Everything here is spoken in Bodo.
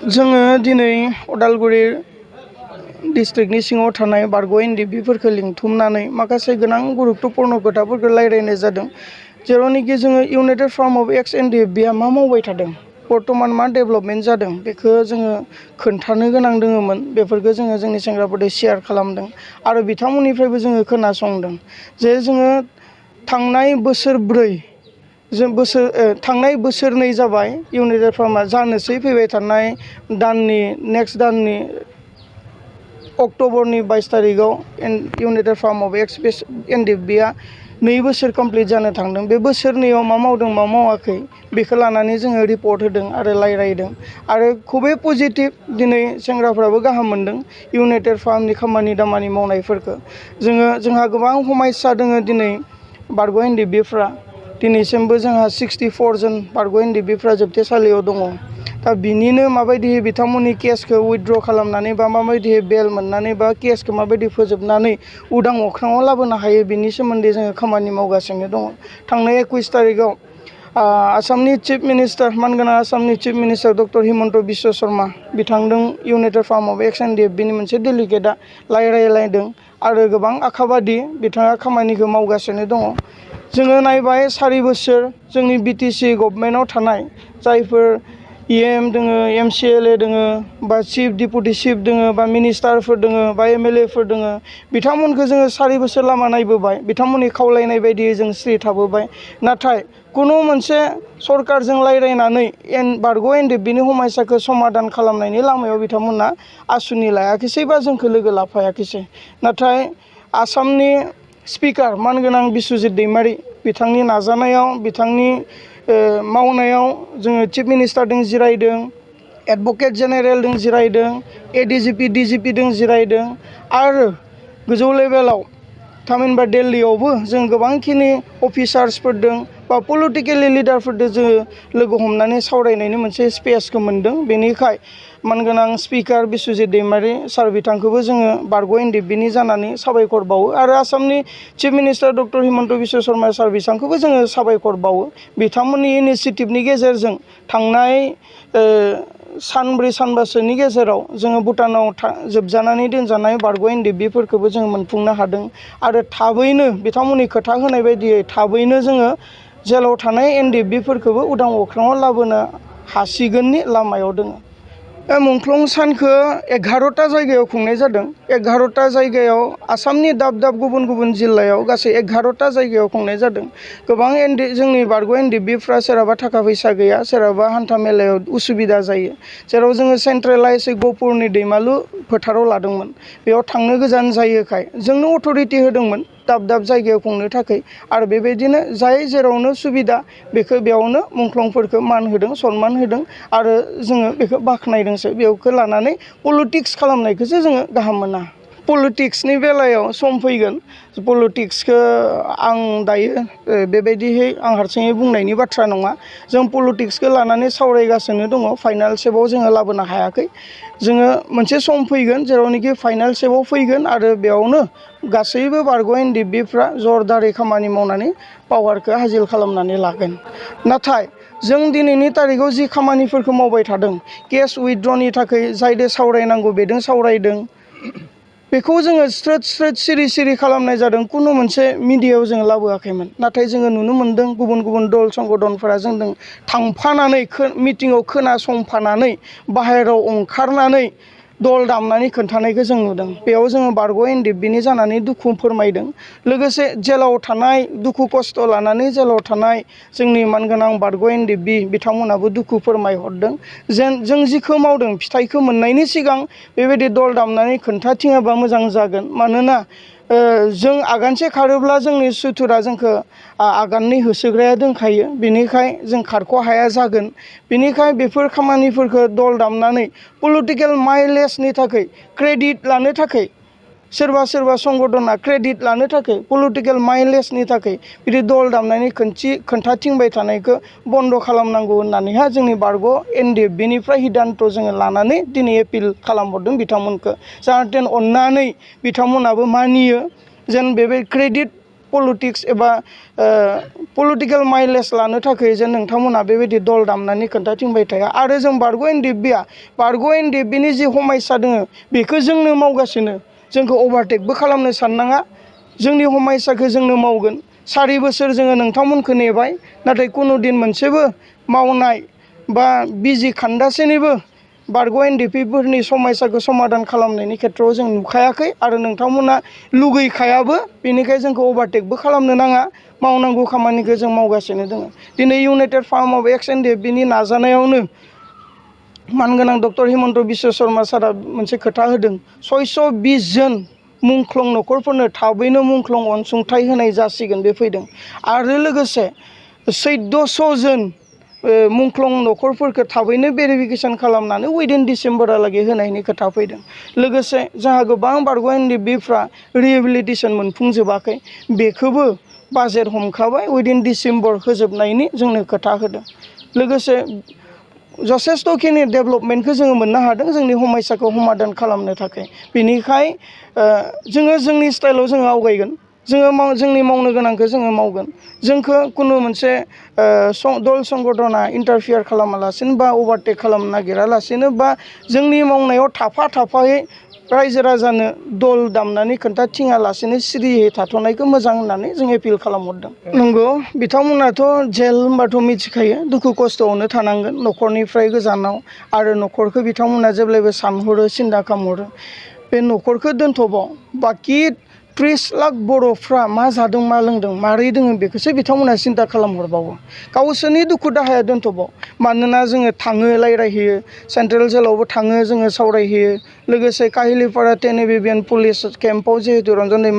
जोङो दिनै उदालगुरि डिस्ट्रिक्टनि सिङाव थानाय बारग' एनडिबिफोरखौ लिंथुमनानै माखासे गोनां गुरुत्वपूर्ण खोथाफोरखौ रायज्लायनाय जादों जेरावनोखि जोङो इउनाइटेड फ्रन्ट अफ एक्स एनडिएफबिआ मा मावबाय थादों बर्तमान मा डेभेलपमेन्ट जादों बेखौ जोङो खोन्थानो गोनां दङमोन बेफोरखौ जोङो जोंनि सेंग्राफोरजों शेयार खालामदों आरो बिथांमोननिफ्रायबो जोङो खोनासंदों जे जोङो थांनाय बोसोरब्रै थांनाय बोसोरनै जाबाय इउनाइटेड फ्रन्टआ जानोसै फैबाय थानाय दाननि नेक्स्ट दाननि अक्ट'बरनि 22 तारिखआव इउनाइटेड फ्रन्ट अफ एक्स एनडिएफबिआ 2 बोसोर कमप्लिट जानो थांदों बे बोसोरनैयाव मा मावदों मा मावाखै बेखौ लानानै जोङो रिपर्ट होदों आरो रायज्लायदों आरो खुबै पजिटिभ दिनै सेंग्राफ्राबो गाहाम मोनदों इउनाइटेड फ्रन्टनि खामानि दामानि मावनायफोरखौ जोंहा गोबां हमायसा दङ दिनै बारग' एनडिएफबिफ्रा दिनैसिमबो जोंहा 64 जन बारग' एनडिएफबिफ्रा जोबथेसालियाव दङ दा बिनिनो माबायदि बिथांमोननि केसखौ उइथड्र खालामनानै बा माबायदि बेल मोननानै बा केसखौ माबायदि फोजोबनानै उदां अख्राङाव लाबोनो हायो बिनि सोमोन्दै जोङो खामानि मावगासिनो दङ थांनाय 21 तारिखआव आसामनि चिफ मिनिस्टार मानगोनां आसामनि chief minister doctor Himanta Biswa Sharma बिथांजों इउनाइटेड फ्रन्ट अफ एक्स एनडिएफबिनि मोनसे डेलिगेटआ रायज्लायदों आरो गोबां आखाबादि बिथाङा खामानिखौ मावगासिनो दङ जोङो नायबाय 4 बोसोर जोंनि बिटिसि गभर्नमेन्टआव थानाय जायफोर EM दोङो MCLA दोङो बा चिफ डिपुटि चिफ दोङो बा मिनिस्टारफोर दोङो बा MLAफोर दोङो बिथांमोनखौ जोङो 4 बोसोर लामा नायबोबाय बिथांमोननि खावलायनाय बायदियै जों स्रि थाबोबाय नाथाय कुनु मोनसे सरकारजों रायज्लायनानै बारग' एनडिएफबिनि हमायसाखौ समाधान खालामनायनि लामायाव बिथांमोना आसुनि लायाखैसै बा जोंखौ लोगो लाफायाखैसै नाथाय आसामनि स्पिकार मानगोनां बिस्वजित दैमारि बिथांनि नाजानायाव बिथांनि मावनायाव जोङो चिफ मिनिस्टारजों जिरायदों एडभकेट जेनेरेलजों जिरायदों ADGP DGPजों जिरायदों आरो गोजौ लेभेलाव थामहिनबा दिल्लीयावबो जों गोबांखिनि अफिसार्सफोर दं बा पलिटिकेलि लिडारफोरजों जोङो लोगो हमनानै सावरायनायनि मोनसे स्पेसखौ मोन्दों बेनिखाय मानगोनां स्पिकार बिस्वजित दैमारि सार बिथांखौबो जोङो बारग' एनडिएफबिनि जानानै साबायखर बावो आरो आसामनि chief minister doctor Himanta Biswa Sarma sir बिथांखौबो जोङो साबायखर बावो बिथांमोननि इनिसिएटिभनि गेजेरजों थांनाय सानब्रै सानबासोनि गेजेराव जोङो भुटानाव जोबजानानै दोनजानाय बारग' एनडिएफबिफोरखौबो जोङो मोनफुंनो हादों आरो थाबैनो बिथांमोननि खोथा होनाय बायदियै थाबैनो जोङो जेलाव थानाय एनडिएफबिफोरखौबो उदां अख्राङाव लाबोनो हासिगोननि लामायाव दङ मुंख्लं सानखौ 11टा जायगायाव खुंनाय जादों 11टा जायगायाव आसामनि दाब दाब गुबुन गुबुन जिल्लायाव गासै 11टा जायगायाव खुंनाय जादों गोबां जोंनि बारग' एनडिएफबिफ्रा सोरहाबा थाखा फैसा गैया सोरहाबा हान्था मेलायाव उसुबिदा जायो जेराव जोङो सेन्ट्रेलाइज गहपुरनि दैमालु फोथाराव लादोंमोन बेयाव थांनो गोजान जायोखाय जोंनो अथ'रिटि होदोंमोन दाब दाब जायगायाव खुंनो थाखाय आरो बेबायदिनो जाय जेरावनो सुबिदा बेखौ बेयावनो मुंख्लंफोरखौ मान होदों सनमान होदों आरो जोङो बेखौ बाख्नायदोंसो बेखौ लानानै पलिटिक्स खालामनायखौसो जोङो गाहाम मोना पलिटिक्सनि बेलायाव सम फैगोन पलिटिक्सखौ आं दायो बेबायदिहै आं हारसिङै बुंनायनि बाथ्रा नङा जों पलिटिक्सखौ लानानै सावरायगासिनो दङ फाइनाल स्टेपआव जोङो लाबोनो हायाखै जोङो मोनसे सम फैगोन जेरावनोखि फाइनाल स्टेपआव फैगोन आरो बेयावनो गासैबो बारग' एनडिएफबिफ्रा जरदारै खामानि मावनानै पावारखौ हासिल खालामनानै लागोन नाथाय जों दिनैनि तारिखआव जि खामानिफोरखौ मावबाय थादों केस उइथड्रनि थाखाय जायदों सावरायनांगौ बेजों सावरायदों बेखौ जोङो स्रोद सिरि सिरि खालामनाय जादों कुनु मोनसे मिडियायाव जोङो लाबोआखैमोन नाथाय जोङो नुनो मोन्दों गुबुन गुबुन दल संगठनफोरा जोंजों थांफानानै मिटिङाव खोनासंफानानै बाहेरायाव ओंखारनानै दल दामनानै खोन्थानायखौ जों नुदों बेयाव जोङो बारग' एनडिएफबिनि जानानै दुखु फोरमायदों लोगोसे जेलाव थानाय दुखु खस्थ' लानानै जेलाव थानाय जोंनि मानगोनां बारग' एनडिएफबि बिथांमोनाबो दुखु फोरमायहरदों जेन जों जिखौ मावदों फिथाइखौ मोननायनि सिगां बेबायदि दल दामनानै खोन्थाथिङोबा मोजां जागोन मानोना जों आगानसे खारोब्ला जोंनि सुथुरा जोंखौ आगाननै होसोग्राया दंखायो बेनिखाय जों खारख' हाया जागोन बेनिखाय बेफोर खामानिफोरखौ दल दामनानै पलिटिकेल माइलेजनि थाखाय क्रेडिट लानो थाखाय सोरबा संगठना क्रेडिट लानो थाखाय पलिटिकेल माइलेजनि थाखाय बिदि दल दामनानै खोन्थाथिंबाय थानायखौ बन्द' खालामनांगौ होननानैहा जोंनि बारग' एनडिएफबिनिफ्राय हिदान्त' जोङो लानानै दिनै एपिल खालामहरदों बिथांमोनखौ जाहाथे अननानै बिथांमोनाबो मानियो जेन बे क्रेडिट पलिटिक्स एबा पलिटिकेल माइलेज लानो थाखाय जे नोंथांमोना बेबायदि दल दामनानै खोन्थाथिंबाय थाया आरो जों बारग' एनडिएफबिआ बारग' एनडिएफबिनि जि हमायसा दोङो बेखौ जोंनो मावगासिनो जोंखौ अभारटेकबो खालामनो साननाङा जोंनि हमायसाखौ जोंनो मावगोन 4 बोसोर जोङो नोंथांमोनखौ नेबाय नाथाय कुनु दिन मोनसेबो मावनाय बा बिजि खान्दासेनिबो बारग' एनडिएफबिफोरनि समस्याखौ समाधान खालामनायनि खेथ्रआव जों नुखायाखै आरो नोंथांमोना लुगैखायाबो बेनिखायनो जोंखौ अभारटेकबो खालामनो नाङा मावनांगौ खामानिखौ जों मावगासिनो दङ दिनै इउनाइटेड फार्म अफ एक्स एनडिएफबिनि नाजानायावनो मानगोनां डक्टर हिमन्त बिश्व शर्मा सारा मोनसे खोथा होदों 620 जन मुंख्लं न'खरफोरनो थाबैनो मुंख्लं अनसुंथाइ होनाय जासिगोन बे फैदों आरो लोगोसे 1400 जन मुंख्लं न'खरफोरखौ थाबैनो भेरिफिकेसन खालामनानै उइदिन डिसेम्बरहालागै होनायनि खोथा फैदों लोगोसे जोंहा गोबां बारग' एनडिएफबिफ्रा रिहेबिलिटेसन मोनफुंजोबाखै बेखौबो बाजेट हमखाबाय उइदिन डिसेम्बर होजोबनायनि जोंनो खोथा होदों लोगोसे जथेस्थ'खिनि डेभेलपमेन्टखौ जोङो मोननो हादों जोंनि समस्याखौ समाधान खालामनो थाखाय बेनिखाय जोङो जोंनि स्टाइलाव जोङो आवगायगोन जोङो जोंनि मावनो गोनांखौ जोङो मावगोन जोंखौ कुनु मोनसे दल संगठना इन्टारफियार खालामालासिनो बा अभारटेक खालामनो नागिरालासिनो बा जोंनि मावनायाव थाफायै रायजो राजानो दल दामनानै खोन्थाथिङालासिनो सिरियै थाथ'नायखौ मोजां होननानै जों एपिल खालामहरदों नंगौ बिथांमोनाथ' जेल होनबाथ' मिथिखायो दुखु खस्थ'आवनो थानांगोन न'खरनिफ्राय गोजानाव आरो न'खरखौ बिथांमोना जेब्लायबो सानहरो सिन्था खालामहरो बे न'खरखौ दोनथ'बाव बाखि 30 लाख बर'फ्रा मा जादों मा लोंदों मारै दोङो बेखौसो बिथांमोना सिन्था खालामहरबावो गावसोरनि दुखु दाहाया दोनथ'बाव मानोना जोङो थाङो रायज्लायहैयो सेन्ट्रेल जेलावबो थाङो जोङो सावरायहैयो लोगोसे काहिलिपारा 10 एबिबिएन पुलिस केम्पआव जिहेतु रन्जन दैमारि